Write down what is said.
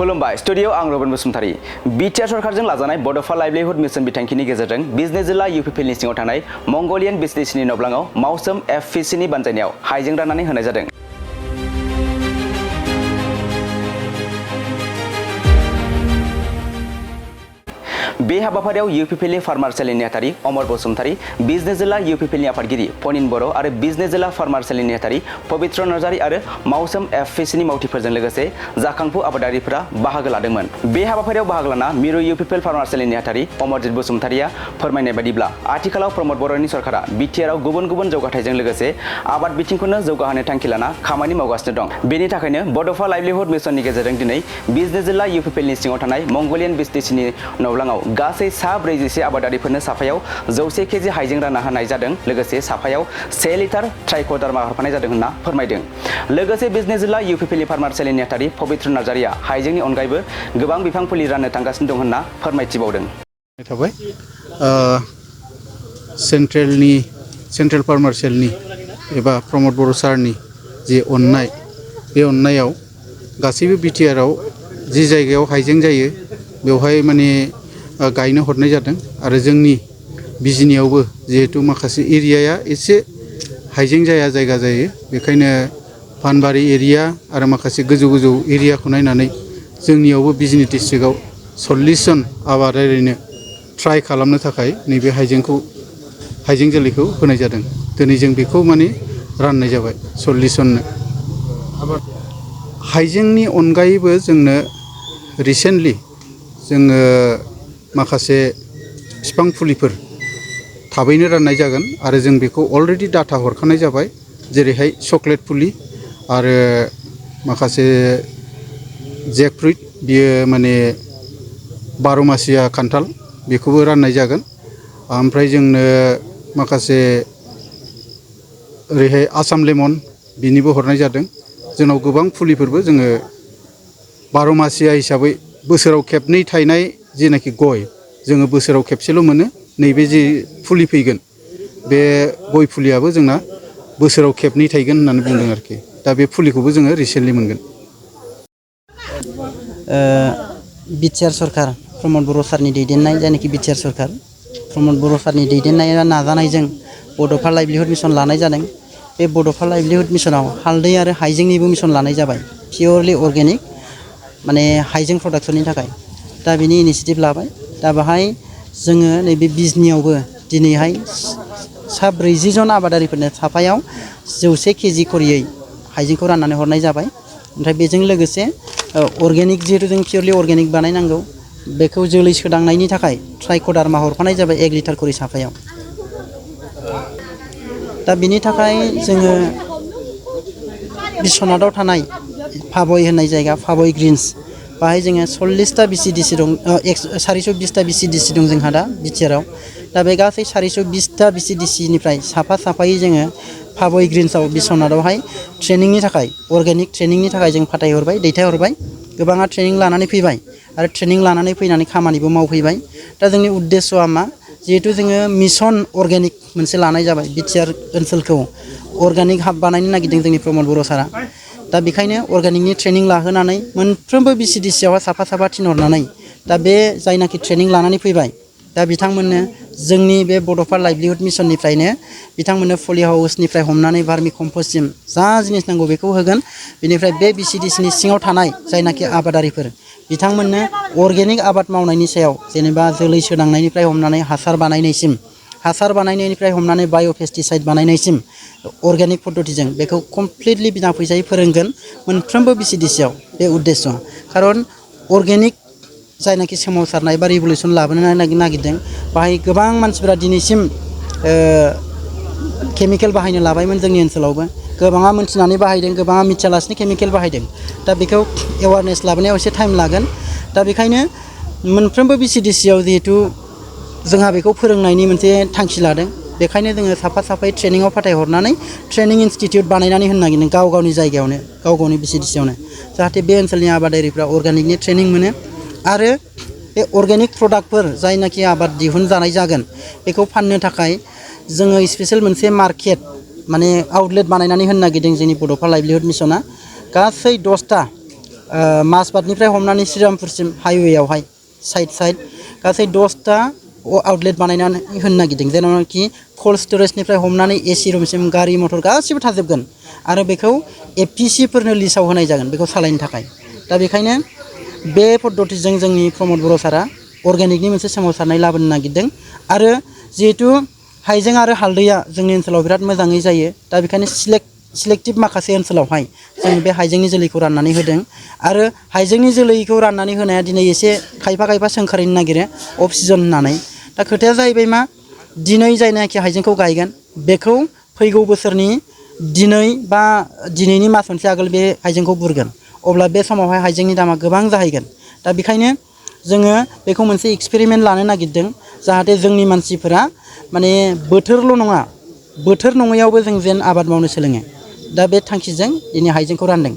खुलुमबाय स्टुडियो आं Robin Basumatary BTR सरकारजों लाजानाय बड'फा लाइभलिहुड मिशन बिथांखिनि गेजेरजों बिजनेस जिल्ला इउपिपिएलनि सिङाव थानाय मंगलियान बिजनेसनि नब्लाङाव मावसोम एफपिसिनि बानजायनायाव हाइजें राननानै होनाय जादों। बे हाबाफारियाव इउपिपिएलनि फार्मार सेलनि नेहाथारि अमर बसुमतारी, बिजनेस जिल्ला इउपिपिएलनि आफादगिरि पनिन बर' आरो बिजनेस जिल्ला फार्मार सेलनि नेहाथारि पबित्र नार्जारी आरो मावसोम एफपिसिनि मावथिफोरजों लोगोसे जाखांफु आबादारिफोरा बाहागो लादोंमोन। बे हाबाफारियाव बाहागो लाना मिरु इउपिपिएल फार्मार सेलनि नेहाथारि अमरजित बसुमतारीया फोरमायनाय बायदिब्ला आथिखालाव प्रमद बर'नि सरकारा बिटिआरआव गुबुन गुबुन जौगाथायजों लोगोसे आबाद बिथिंखौनो जौगाहोनो थांखि लाना खामानि मावगासिनो दं। बेनि थाखायनो बड'फा लाइभलिहुड मिशननि गेजेरजों दिनै बिजनेस जिल्ला इउपिपिएलनि सिङाव थानाय मंगलियान बिजनेसनि नब्लाङाव गासै 144 आबादारिफोरनो साफायाव 100 केजि हाइजें रानना होनाय जादों। लोगोसे साफायाव 1 लिटार ट्राइकोडार्मा हरफानाय जादों होनना फोरमायदों। लोगोसे बिजनेस जिल्ला इउपिपिएलनि फार्मार सेलनि नेहाथारि पबित्र नार्जारीया हाइजेंनि अनगायैबो गोबां बिफां फुलि राननो थांगासिनो दं होनना फोरमायथिबावदों। सेन्ट्रेल फार्मार सेलनि एबा प्रमद बर' सारनि जे अननाय बे अननायाव गासैबो बिटिआरआव जि जायगायाव हाइजें जायो बेवहाय माने गायनो हरनाय जादों आरो जोंनि बिजनियावबो जिहेतु माखासे एरियाया एसे हाइजें जाया जायगा जायो, बेखायनो फानबारि एरिया आरो माखासे गोजौ गोजौ एरियाखौ नायनानै जोंनियावबो बिजनि डिस्ट्रिक्टआव 40 जन आबादारिनो ट्राइ खालामनो थाखाय नैबे हाइजें जोलैखौ होनाय जादों। दिनै जों बेखौ माने राननाय जाबाय 40 जननो। हाइजेंनि अनगायैबो जोंनो रिसेन्टलि जोङो माखासे बिफां फुलिफोर थाबैनो राननाय जागोन आरो जों बेखौ अलरेडि डाटा हरखानाय जाबाय, जेरैहाय चक्लेट फुलि आरो माखासे जेकफ्रुइट बियो माने 12 मासिया खान्थाल बेखौबो राननाय जागोन। ओमफ्राय जोंनो माखासे ओरैहाय आसाम लेमन बिनिबो हरनाय जादों। जोंनाव गोबां फुलिफोरबो जोङो 12 मासिया हिसाबै बोसोराव खेबनै थायनाय जेनाखि गय जोङो बोसोराव खेबसेल' मोनो, नैबे जे फुलि फैगोन बे गय फुलियाबो जोंना बोसोराव खेबनै थायगोन होननानै बुंदों आरोखि। दा बे फुलिखौबो जोङो रिसेन्टलि मोनगोन। बिटिआर सरकार प्रमद बर' सारनि दैदेननाय जायनाखि बिटिआर सरकार प्रमद बर' सारनि दैदेननाय नाजानायजों बड'फा लाइभलिहुड मिशन लानाय जादों। बे बड'फा लाइभलिहुड मिशनाव हालदै आरो हाइजेंनिबो मिशन लानाय जाबाय, पियरलि अर्गेनिक माने हाइजें प्रडाक्शननि थाखाय। दा बिनि इनिसियेटिभ लाबाय। दा बाहाय जोङो नैबे बिजनियावबो दिनैहाय 140 जन आबादारिफोरनो साफायाव 100 केजि खरियै हाइजेंखौ राननानै हरनाय जाबाय। ओमफ्राय बेजों लोगोसे अर्गेनिक जिहेतु जों पियरलि अर्गेनिक बानायनांगौ, बेखौ जोलै सोदांनायनि थाखाय ट्राइकोडार्मा हरफानाय जाबाय 1 लिटार खरि साफायाव। दा बिनि थाखाय जोङो बिश्वनाथआव थानाय फाबय होननाय जायगा, फाबय ग्रिन्स, बाहाय जोङो 40टा बिसिडिसि दं, 420टा बिसिडिसि दं जोंहा दा बिटिआरआव। दा बे गासै 420टा बिसिडिसिनिफ्राय साफायै जोङो फाबय ग्रिन्सआव बिश्वनाथआवहाय ट्रेनिंनि थाखाय अर्गेनिक ट्रेनिंनि थाखाय जों दैथायहरबाय। गोबाङा ट्रेनिं लानानै फैबाय आरो ट्रेनिं लानानै फैनानै खामानिबो मावफैबाय। दा जोंनि उद्देश्यआ मा, जिहेतु जोङो मिशन अर्गेनिक मोनसे लानाय जाबाय, बिटिआर ओनसोलखौ अर्गेनिक हाब बानायनो नागिरदों जोंनि प्रमद बर' सारा। दा बेखायनो अर्गेनिकनि ट्रेनिं लाहोनानै मोनफ्रोमबो बिसिडिसियावहाय साफा थिनहरनानै दा बे जायनाखि ट्रेनिं लानानै फैबाय दा बिथांमोननो जोंनि बे बड'फा लाइभलिहुड मिशननिफ्रायनो बिथांमोननो पलि हाउसनिफ्राय हमनानै भार्मि कम्पस्टसिम जा जिनिस नांगौ बेखौ होगोन। बेनिफ्राय बे बिसिडिसिनि सिङाव थानाय जायनाखि आबादारिफोर बिथांमोननो अर्गेनिक आबाद मावनायनि सायाव जेनेबा जोलै सोदांनायनिफ्राय हमनानै हासार बानायनायनिफ्राय हमनानै बाय'पेस्टिसाइड बानायनायसिम अर्गेनिक पद्धतिजों बेखौ कमप्लिटलि बिना फैसायै फोरोंगोन मोनफ्रोमबो बिसिडिसियाव। बे उद्देश्य, खारन अर्गेनिक जायनाखि सोमावसारनाय बा रिभलिउसन लाबोनो नागिरदों, बाहाय गोबां मानसिफोरा दिनैसिम केमिकेल बाहायनो लाबायमोन जोंनि ओनसोलावबो। गोबाङा मिथिनानै बाहायदों, गोबाङा मिथियालासिनो केमिकेल बाहायदों। दा बेखौ एवारनेस लाबोनायाव एसे टाइम लागोन। दा बेखायनो मोनफ्रोमबो बिसिडिसियाव जिहेतु जोंहा बेखौ फोरोंनायनि मोनसे थांखि लादों, बेखायनो जोङो साफायै ट्रेनिङाव फाथायहरनानै ट्रेनिं इनस्टिटिउट बानायनानै होनो नागिरदों गाव गावनि जायगायावनो, गाव गावनि बिसिडिसियावनो, जाहाथे बे ओनसोलनि आबादारिफ्रा अर्गेनिकनि ट्रेनिं मोनो आरो बे अर्गेनिक प्रडाक्टफोर जायनाखि आबाद दिहुनजानाय जागोन बेखौ फाननो थाखाय जोङो स्पेसियेल मोनसे मार्केट माने आउटलेट बानायनानै होनो नागिरदों जोंनि बड'फा लाइभलिहुड मिशना। गासै 10टा माजबाटनिफ्राय हमनानै श्रीरामपुरसिम हाइवेआवहाय साइड गासै 10टा आउटलेट बानायनानै होनो नागिरदों जेरावनाखि कल्ड स्टरेजनिफ्राय हमनानै एसि रुमसिम गारि मटर गासिबो थाजोबगोन आरो बेखौ एफपिसिफोरनो लिस्टआव होनाय जागोन बेखौ सालायनो थाखाय दा बेखायनो बे पद्धतिजों जोंनि प्रमद बर' सारा अर्गेनिकनि मोनसे सोमावसारनाय लाबोनो नागिरदों आरो जिहेतु हाइजें आरो हालदैया जोंनि ओनसोलाव बिराद मोजाङै जायो दा बेखायनो सिलेक्टिभ माखासे ओनसोलावहाय जों बे हाइजेंनि जोलैखौ राननानै होदों आरो हाइजेंनि जोलैखौ राननानै होनाया दिनै एसे खायफा सोंखारिनो नागिरो अफ सिजन होननानै दा खोथाया जाहैबाय मा दिनै जायनाखि हाइजेंखौ गायगोन बेखौ फैगौ बोसोरनि दिनै बा दिनैनि मास मोनसे आगोल बे हाइजेंखौ बुरगोन अब्ला बे समावहाय हाइजेंनि दामा गोबां जाहैगोन दा बेखायनो जोङो बेखौ मोनसे एक्सपेरिमेन्ट लानो नागिरदों जाहाथे जोंनि मानसिफोरा माने बोथोरल' नङा बोथोर नङैयावबो जों जेन आबाद मावनो सोलोङो दा बे थांखिजों दिनै हाइजेंखौ रानदों